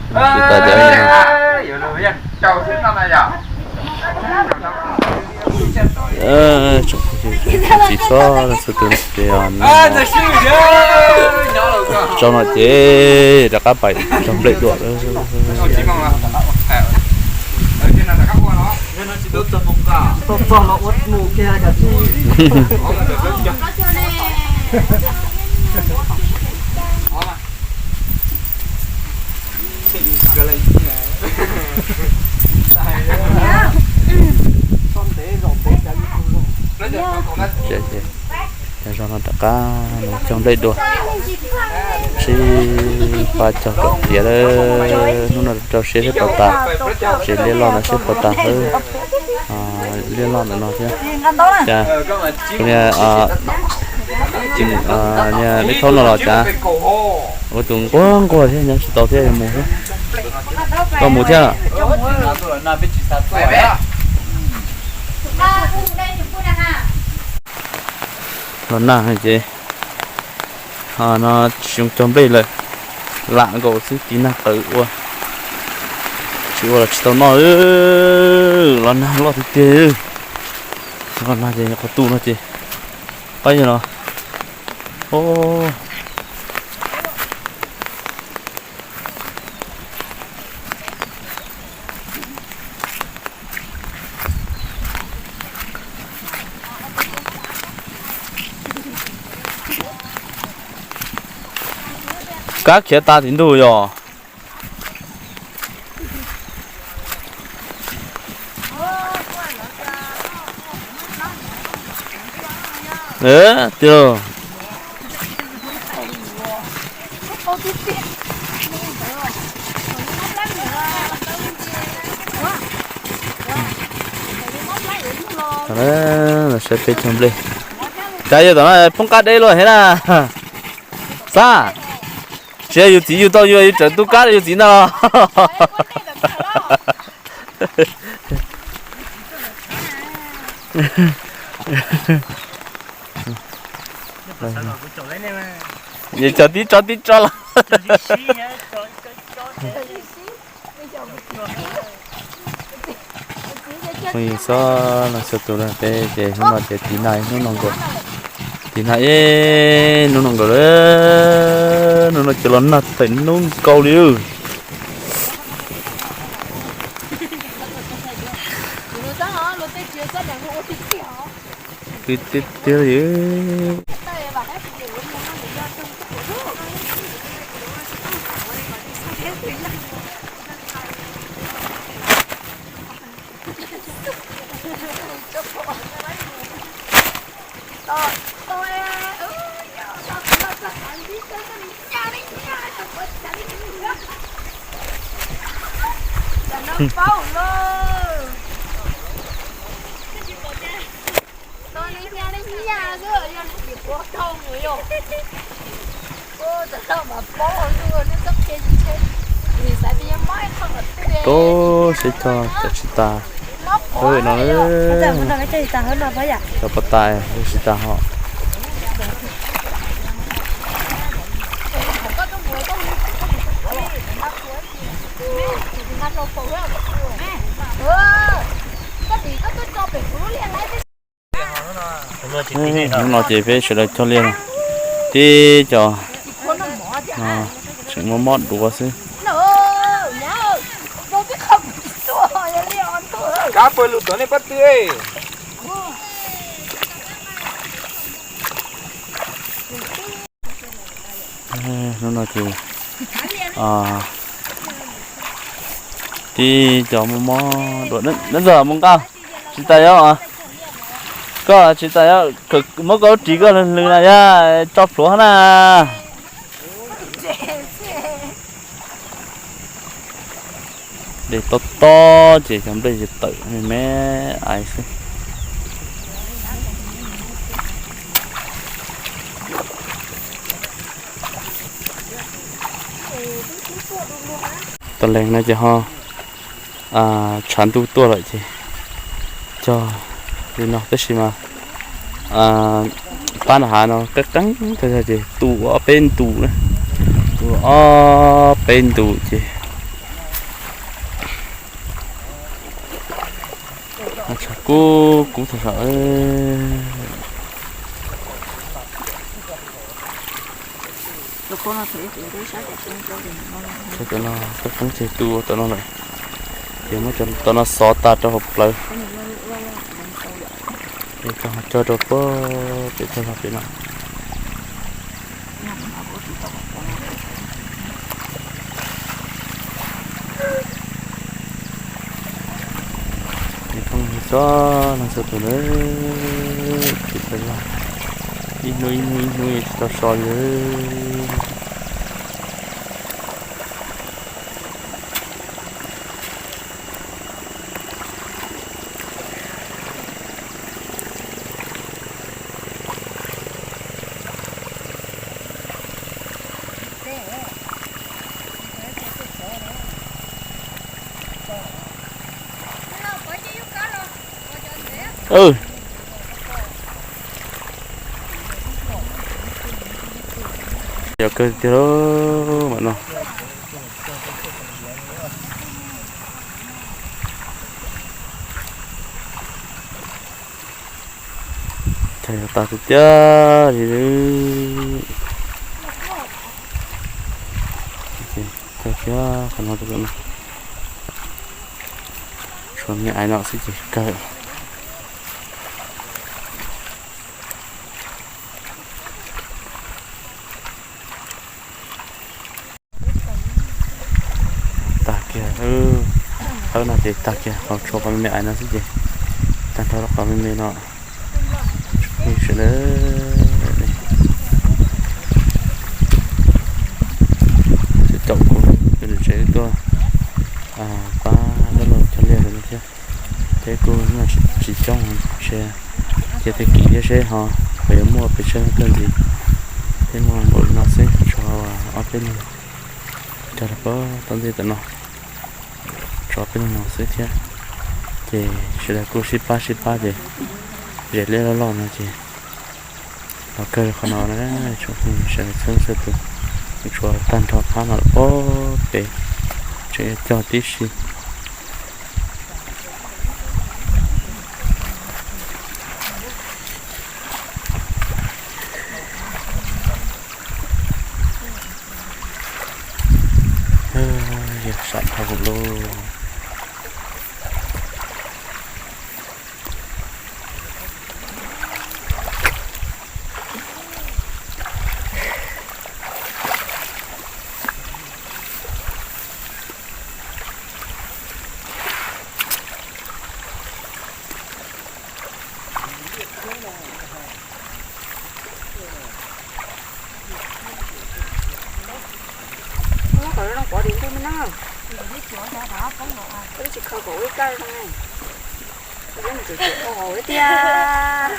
Tsis tas cov tsis txhob txhua tus ces tsaug no ces rov qab pais cog nplej dua. Ces zog no rov qab cog nplej dua, sib pab cog kom tiav lawm. Hnub no rau siab seb puas tas, tsev liaj loj no seb puas tas hawb. Liaj loj ntawm no thiab. Cas, niag, niag me thaub no los cas ua tus nquag nquag thiab nyob tsis tau thiab, yuav mus thiab. Koj mus thiab. Los nag ces no tsis zoo cog nplej lawm, lam nkaus xwb tiv nag qawv ua, tsis ua los tsis tau noj. Los nag loj tiag tiag, los nag ces qhov tu no ces, pab yog no. Kab khiav tas tim ntug yog. Tiag. Saib peb cog nplej, cas yog tom no poob qab deb luaj thiab na. Xab, tsis yog yus txiv yus tau yus, yus tseem tu kab rau yus txiv ntag los. Yus cog tib tso tib tso los. Phooj ywg txhua leej txhua tus, peb ces hnub no ces tiv nag ib hnub no nkaus, tiv nag ib hnub no nkaus lawm. Hnub no ces los nag tawm hnub nkaus li. Twb tiag tiag li. Tub seb cog cov tsis tas hauv no, cov pov tais tsis tas hos. Hnub no ces peb sawv daws cog liaj no, tib co tseem muaj mob duav xwb. Hnub no ces tib co muaj mob duav, neb ntxawm mus nqa, tsis tas yog, koj tsis tas yog, muab koj lub ris koj lwg na yog tso plhuav na. Dej tob tob ces cov nplej ces tawm me me ais xwb. Tau leej no ces ho tshav ntuj tuaj lawm ces cog li no tab sis mas pab nram hav no qeeb qeeb tag zog ces tu ob peb ntus na, tu ob peb ntus ces Tshav kub kub tag zog. Cov no poob poob ceg tu ua tom no lawm, ces muab cov tom no xov tas rau hauv plawv, es coj rau puag pem tag zog pem no. Nws poob txog no txhua tus na, pem tag zog, ib hnub ib hnub ib hnub tsis tau so li. Yog kawg tiag lauj, mam no. Thaij tas tiag tiag li. Kawg thiab, qhov no, tshuav me aiv no xwb ces kawg. Tag kiag, qhov no ces tag kiag, ho tshuav qhov me me aiv no xwb ces tag nrho qhov me me no. Sawv daws, tsis caum kuv, kuv tsev tuaj pab dab laug cog liaj rau no thiab. Thiab kuj tsis coob, ntshe cia tag kis thiab seb ho puas yuav muaj pes tsawg kawg ntxiv. Thiab muaj npaum li no xwb, tshuav ob peb leeg cog rau puag tom ntej tom no, tshuav ob peb leeg no xwb thiab. Ces sawv daws kuj sib pab sib pab ces zem liaj loj loj no ces los kawg qhov no na, tsoom phooj ywg sawv daws txhua leej txhua tus, tshuav tag nrho phab no lawm pob pem, tseem yuav cog tib si. Yog sam dhau lawm. Muab kom zoo pov tim ntuj me na. Koj twb tsis khaws kom ua ib kab zoo ne. Koj twb mus tsev tsev ua tiag.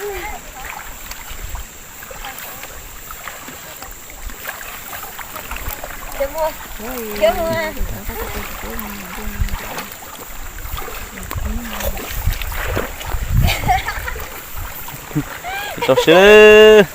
Tau seb.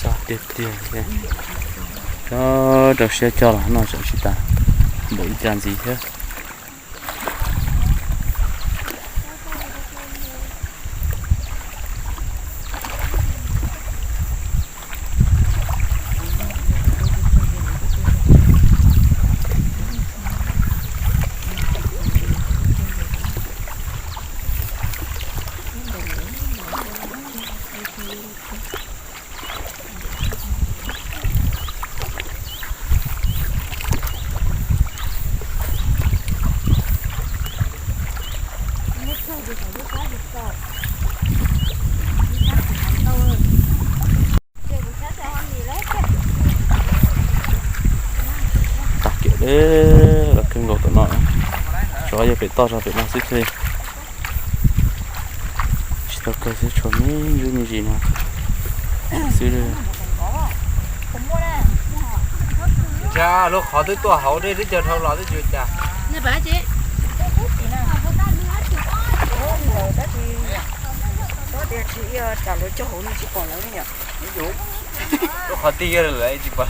Xav tiag tiag, rau siab cog los no tseem tsis tas npaum li cas ntxiv thiab. Tag kiag lawm, los kawg nkaus tom no, tshuav yog pem toj zog pem no xwb thiaj li tsis tau kawg xwb, tshuav me ntsis me ntsis no xwb. Ntshai lub qhov twb tuaj hauv dej twb cog dhau los twb tsis ua cas. Lub qhov twb yog lawv tsis pom.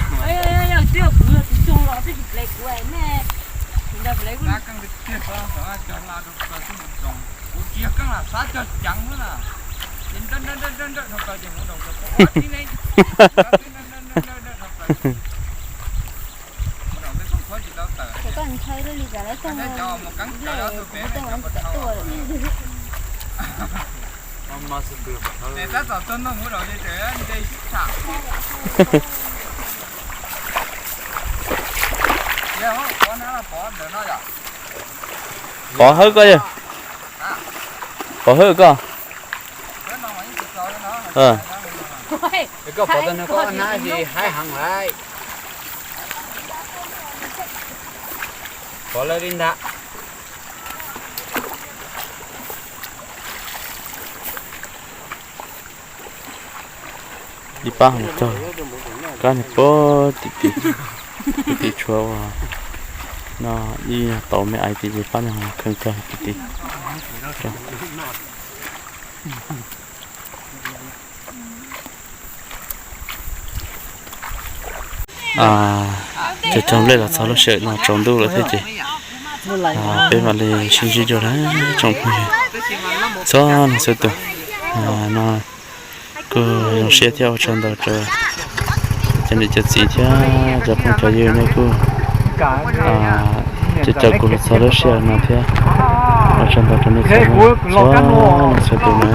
Pov hawb koj yog, pov hawb koj. Koj pov tau no koj ua hnab es haib heev lawm. Pov lawm li ntag. Ib pab hauv tog kab niag pog tim tim, tim tim tshuav uas no ib tau me ais tim tim pab niag kheej kag tim tim. Cog cog nplej los txog lub sij hawm no tsaus ntuj lawm thiab ces peb mam li sib ntsib dua na tsoom phooj ywg txhua leej txhua tus. No kuj zoo siab thiab ua tsaug ntau rau cov niam cov txiv thiab cov phooj cov ywg nej kuj coj coj kuv los txog lub sij hawm no thiab ua tsaug ntau rau nej txhua leej txhua tus na.